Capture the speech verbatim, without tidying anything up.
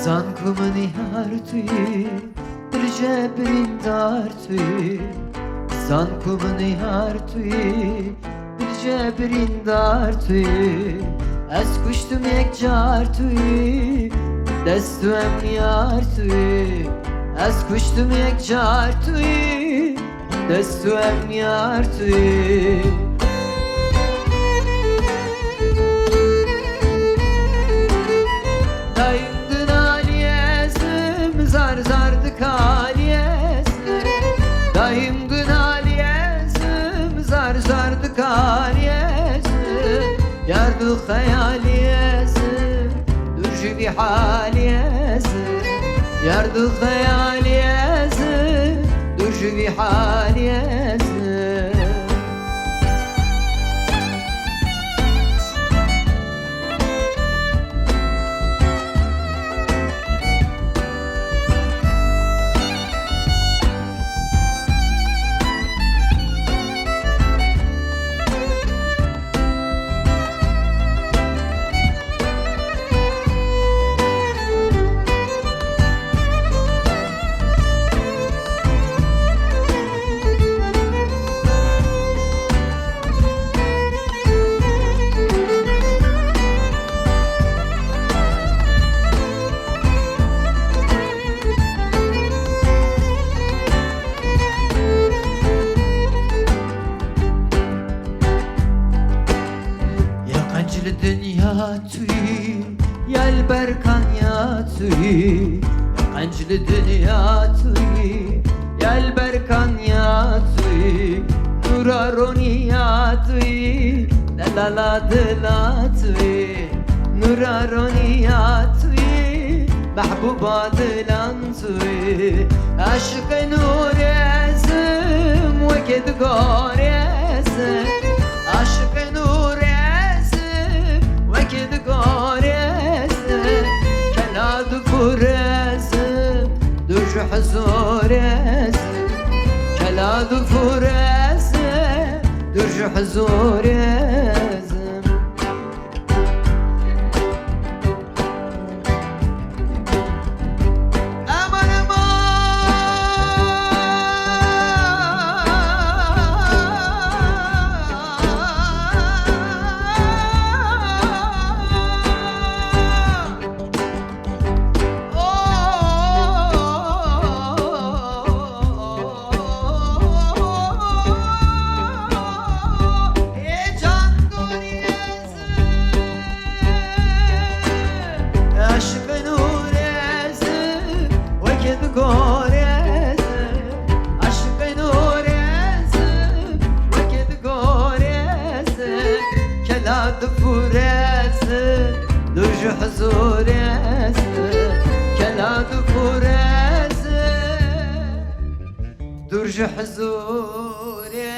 Zan ku min yar tu yî, tu ji birîndar tu yî. Zan ku min yar tu yî, tu ji birîndar tu yî. Ez kuştim yek car tu yî, dest û em yar tu yî. Ez kuştim yek car tu yî, dest û em yar tu yî. Dayim din aliyezim, zar zar dikaliyezim. Dayim din aliyezim, zar zar dikaliyezim. Yar du xeyaliyezim, dur ji vî haliyezim. Yar du xeyaliyezim, dur ji vî haliyezim. Ya qenc li dinya tu yî, ya li ber kanya tu yî. Ya qenc li dinya tu yî, ya li ber kanya tu yî. Nûra roniya tu yî, delala dila tu yî. Nûra roniya tu yî, mehbûba dilan tu yî. Aşiqê nûrê ezim, wekê digarê ezim. Aşiqê nûrê ezim, wekê digarê ezim. Kela difûrê ezim, dur ji huzûrê ezim. Kela difûrê ezim, dur ji huzûrê ezim. Aşiqê nûrê ezim, wekê digarê ezim. Aşiqê nûrê ezim, wekê digarê ezim. Kela difûrê ezim, dur ji huzûrê ezim. Kela difûrê ezim, dur ji huzûrê